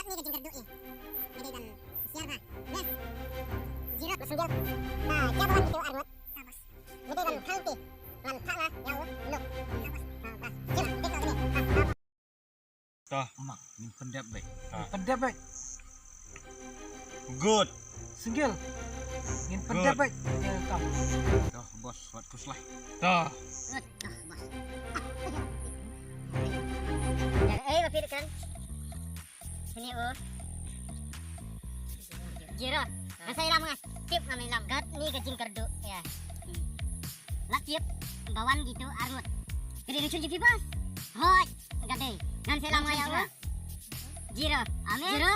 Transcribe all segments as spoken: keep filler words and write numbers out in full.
Ni ka jingkyrduh ïa. Ni dei ban siar ba. Best. Zero. Masang jel. Ba, jia ba wan ki tu arngut. Ni dei ban khang ti. Ngan phah nga ïa u. Look. Ba, ba. Jia, dei ka ni. Ba, ba. Toh. Mak, ngin pyndep beit. Ah. Ngin pyndep beit. Good. Single. Ngin pyndep beit. Good. Ya, kam. Toh, bos, wat kus lah. Toh. Good. Toh, bos. Ya, eh, ba phi kan. Sini, oh. Zero. Ngan sa ïalam nga. Tip ngam ïalam. Kat ni ka jingkyrduh. Ya. Hmm. La tip ba wan ki tu arngut. Ka dei ka chun ji phi bas. Hoi. Ka dei. Ngan sa ïalam nga ïa u. Zero. Ame. Zero.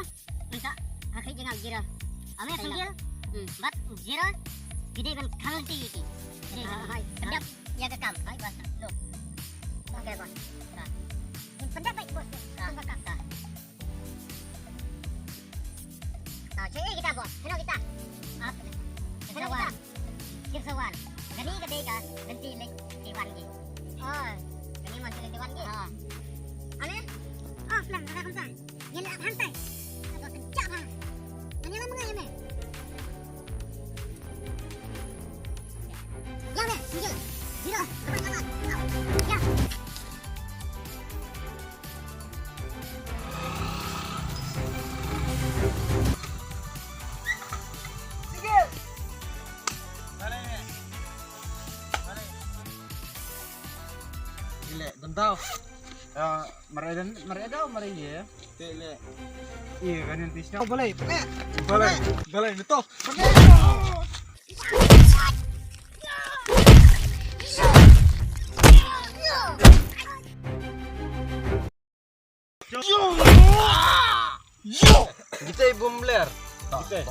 Ngan sa. Ka khlieh jingam zero. Ame single. Hmm. Bad zero. Ki dei ban khang ti ki. Ki dei ban. Ah, hai. Pyndep ïa ka kam. Hai, bas. Look. Okay, bas. Ka. Pyndep baik, bos. Ka. Ka. Ka. Tau, check kita, bos. Kano kita? Ah, kano kita? Kim Sawan. Kim Sawan. Kani ka dei ka lynti leh ti wan ki. Oh. Kani mon leh ti wan ki. Ah. Ane? Oh, plan, ada kamsa. Ngin lap hantai. Ada kejap ha. Ngin lap mengai me. Ya me, single. Zero. Kapan kapan. Ya. Ile, dentau. Ya, mare den, mare dau, mare ye. Te ile. Iya, kan yang tisnya. Balai, balai. Balai, balai, betul. Kita bom ler. Kita.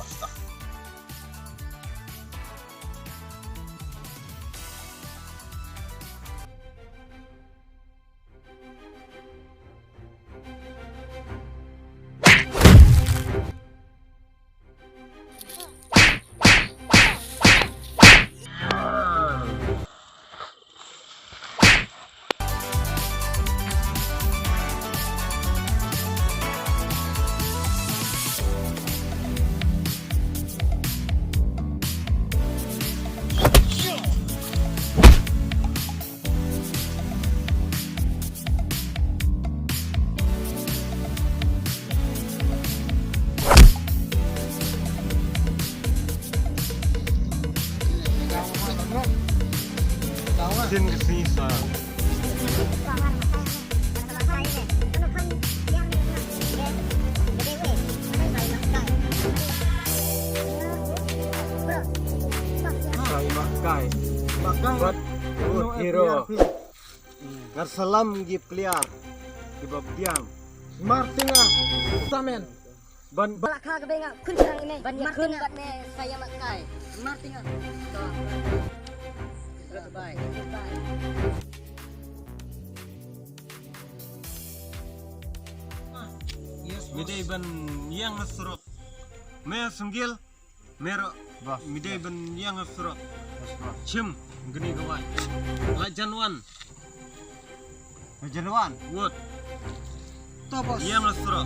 Din ka sngi sa. Kai Makai. Makai. Bad Hero. Ngar salam ki player kiba biang. Martinga, Samen. Ban balak ha ka benga kun chang ine. Ban ya kun bat me saya makai. Martinga. Bye. Bye. Yes, boss. Me dei ban ïeng na surok. Me single. Mero. Boss, mi dei boss. Ban ïeng surok. Boss, boss. Chim, gni gawai. La jan wan. La jan wan. Wot. To, boss. Ïeng surok.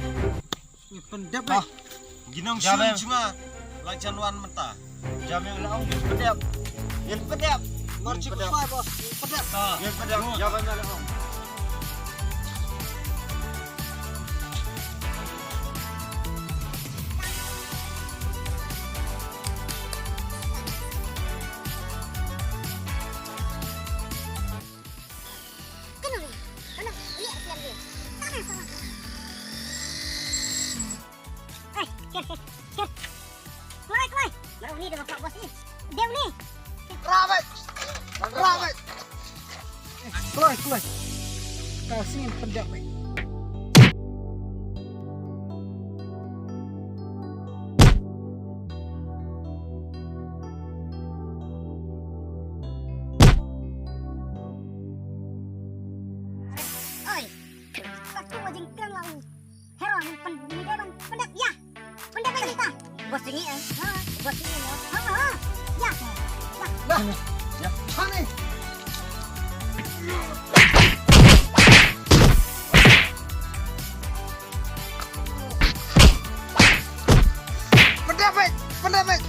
Ni pendep. Ah. Ginong. Jam shun em. Chunga. La jan wan menta. Jam em la ong. Ni pendep. Ni pendep. Mar chik pendep. Boss. Ni pendep. Ah. Ni pendep. Wot. Jam em la ong. Kano ni? Kano? Lihat siang dia. Sana, sana. Eh, ker, ker, ker. Keluar, keluar. Baru ni dia bapak bos ni. Dia ni. Rabai. Rabai. Kloi, kloi. Ka sngewthuh pyndiah beit. Oi. Ka tu ma jingkren lang. Hero, ni pyn-, ni dei ban pyndiah, ïa. Pyndiah beit kita. Bos tinggi, eh? Ha. Bos tinggi, no? Ha, ha. Ïa. Dah. Ïa. Sini. Ïa. Sini. Pandai, mate.